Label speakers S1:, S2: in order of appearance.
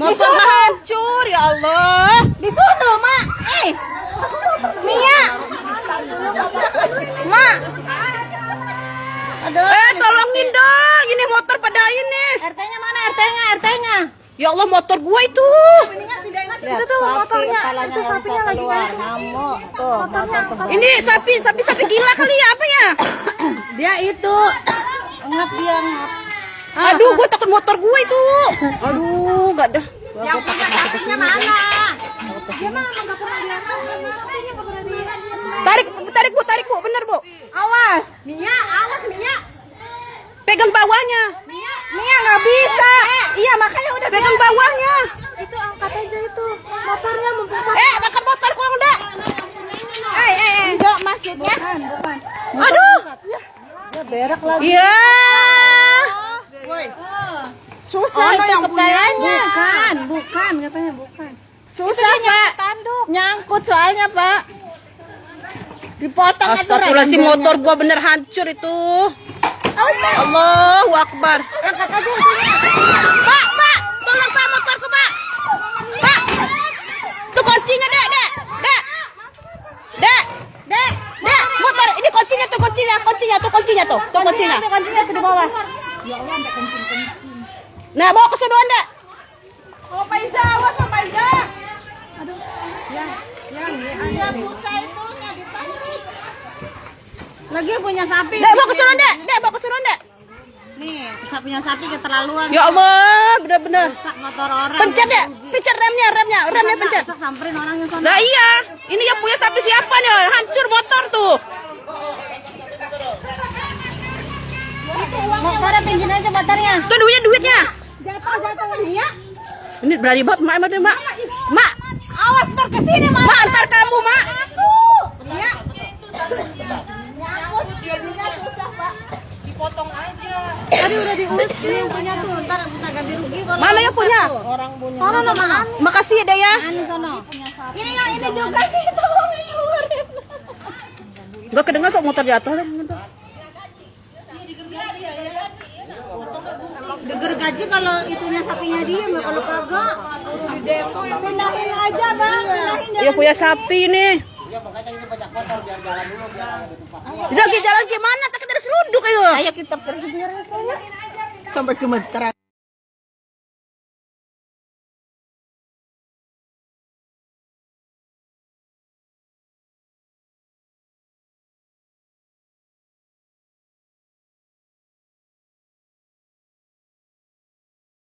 S1: Motor hancur, ya Allah.
S2: Disuruh, Mak. Mia. Mak. Aduh.
S1: Tolongin dong. Ini motor pada ini.
S2: RT-nya mana? RT-nya.
S1: Ya Allah, motor gua itu.
S2: Lihat, tuh motornya. Itu sapinya lagi ngamuk. Tuh, motornya.
S1: Ini sapi gila kali ya, apa ya?
S2: Dia itu ngap.
S1: Aduh, gua takut motor gua itu. Aduh, enggak ada.
S2: Yang punya sapinya mana? Dia mah enggak pernah lihat. Sapinya enggak pernah lihat.
S1: Tarik Bu, bener Bu.
S2: Awas. Mia.
S1: Pegang bawahnya.
S2: Mia nggak bisa. Iya, makanya udah
S1: Pegang bawahnya.
S2: Itu angkat aja itu. Motornya mumpung
S1: Dekat motor kurang udah.
S2: enggak maksudnya. Bukan.
S1: Aduh.
S2: Ya berak lagi.
S1: Iya.
S2: Susah itu kepalanya. Bukan katanya bukan. Susah, Pak. Nyangkut soalnya, Pak. Dipotong
S1: Astagfirullahaladzim, motor gua bener hancur itu. Allahu Akbar.
S2: Angkat aja.
S1: Pak, tolong Pak motorku, Pak. Pak. Tuh kuncinya, Dek. Motor ini kuncinya tuh. Kuncinya
S2: Kuncinya tuh di bawah.
S1: Nah, bawa ke sana, Dek.
S2: Oh, Paiza, awas, Paiza. Aduh. Yang susah itu ditarik. Lagi punya sapi.
S1: Dek, bawa ke sana, Dek.
S2: Nih, punya sapi keterlaluan.
S1: Ya Allah, bener-bener.
S2: Rusak motor orang.
S1: Pencet ya, pencet remnya pencet.
S2: Rusak samperin orangnya sana.
S1: Nah iya, ini yang punya sapi siapa nih? Hancur motor tuh.
S2: Motornya pinjam aja motornya.
S1: Tuh duitnya.
S2: Jatuh ya.
S1: Ini berani banget mak. Mak,
S2: Awas ntar kesini, Mak.
S1: mak antar kamu mak.
S2: Ya. Nyangkut, jadinya susah, Pak. Dipotong aja. Tadi udah diurus ini yang punya tuh. Ntar bisa ganti rugi kalau
S1: Mana yang punya?
S2: orang punya.
S1: Sono. Makasih ya Daya.
S2: Anu sono. Ini yang ini juga nih, tolongin keluarin.
S1: Gak kedengar kok motor jatuh.
S2: Digergaji kalau itunya sapinya dia, kalau kagak di depo pindahin aja, Bang. Pindahin.
S1: Iya punya sapi nih.
S3: Iya, makanya ini banyak motor biar jalan dulu biar ada tempat.
S1: Lagi jalan gimana? Tak kita seruduk ayo.
S2: Ayo kita pergi biar sampai ke Matra